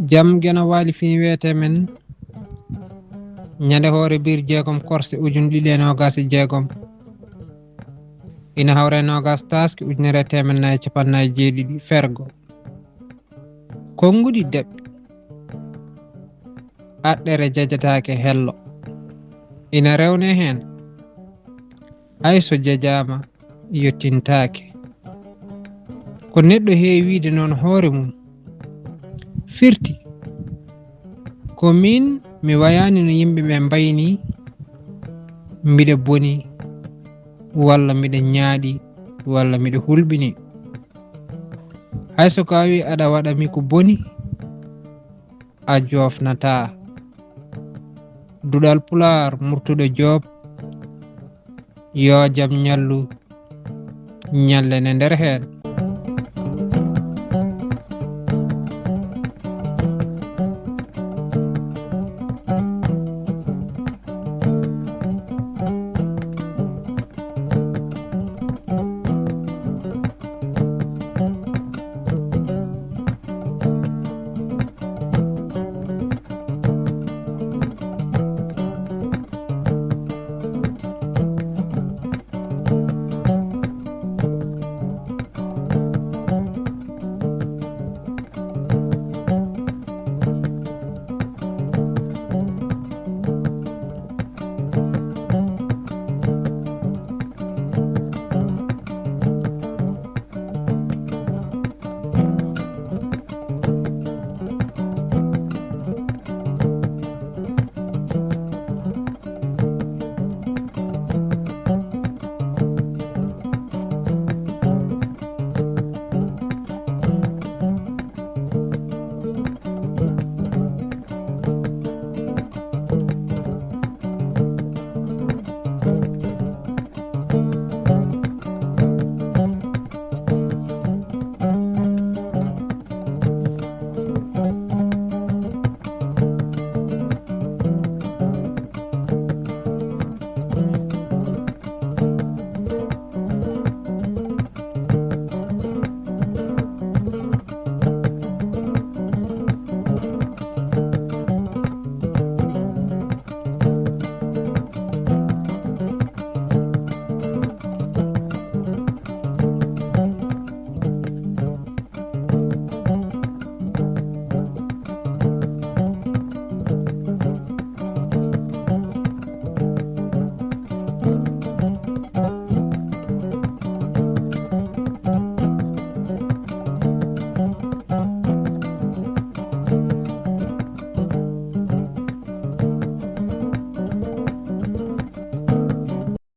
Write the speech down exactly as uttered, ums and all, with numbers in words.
Jam geno waali fii weete men. Ñande hoore biir jeegom korse ujun ɗiɗi e noogas e jeegom. Ina hawra e noogas taaski ujunere e teemen nayi e capanɗe nayi e jeeɗiɗi fergo. Konnguɗi deɓɓi. Aɗɗere jajataake hello. Ina rewne heen. Hay so jajaama yottintaake. Ko neɗɗo heewi wiide noon hoore mum. Firti, ko miin mi wayaani no yimɓe ɓe mbayni, mbiɗa boni, walla mbiɗa ñaaɗi, walla mbiɗa hulɓini. Hay so ko a wi aɗa waɗa mi ko boni, a joofnataa. Duɗal Pulaar, Murtuɗo Joob, yo jam ñallu, ñallene nder heen.